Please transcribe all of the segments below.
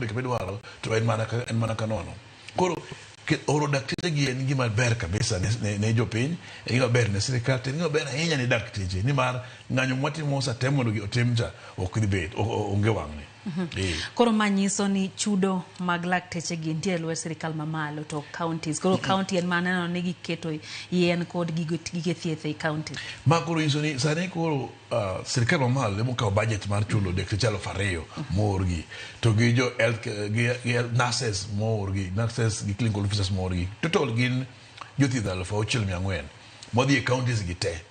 Kama idwaro to en mana ka, en mana ka nono. Koro oro dakteche gi en gima ber kabisa ne jopiny, en gima ber ne sirikal, to en gima ber ahinya ne dakteche nimar ng'anyo mwatimo osatem mondo otim cha ok dhi bet, onge wang'ni. Eh. Koro ma nyiso ni chudo mag lakteche gi nitie e lwet sirikal mamalo to counties. Koro county en mana neno ni giketo yien kod gige thieth ei county. Ma koro nyiso ni sani koro sirkal mamalo ema okawo budget mar chulo dakteche 2000 moorgi to gi jo health gi health nurses moorgi, nurses gi clinical officers moorgi. Total gin jothieth 6400 modhi e counties gi te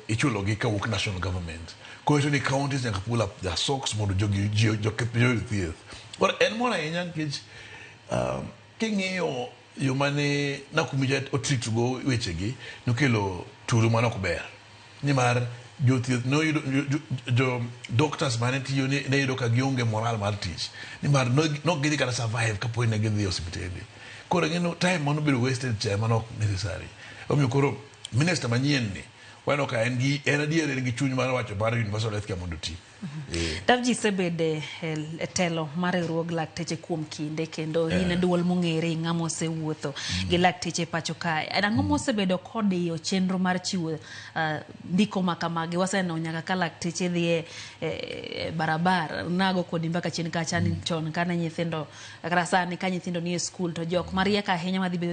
ichulo gi kawuok national government. Koro nyiso ni counties nyaka pull up their socks mondo jogi ji joyud thieth. Koro en mor ahinya nikech king'iyo yo mane Nakhumicha otreat go wechegi nokelo tulu mane ok ber nimar jothieth noyudo jo doctors mane tiyo ne yudo ka gionge moral mar tich nimar nok gidhi kata survive kapo ni ne gidhi e osiptende. Koro ing'e time manobedo wasted cha ema nok necessary. Omiyo koro minister manyien ni waneno ka en gi en adier en gi chuny mar wacho mar universal health care mondo oti. Eh. Davji isebede e telo mar riwruog lakteche kuom kinde kendo in e duol mong'ere ng'ama osewuotho gi lakteche pacho kae. En ang'o mosebedo kodiyo chenro mar chiwo ndiko ma kamagi? Waseneno nyaka ka lakteche dhi e barabara nago kodi mbaka chien kacha ni chon kane nyithindo kata sani ka nyithindo nie skul to jok mariek ahinya madhi bedo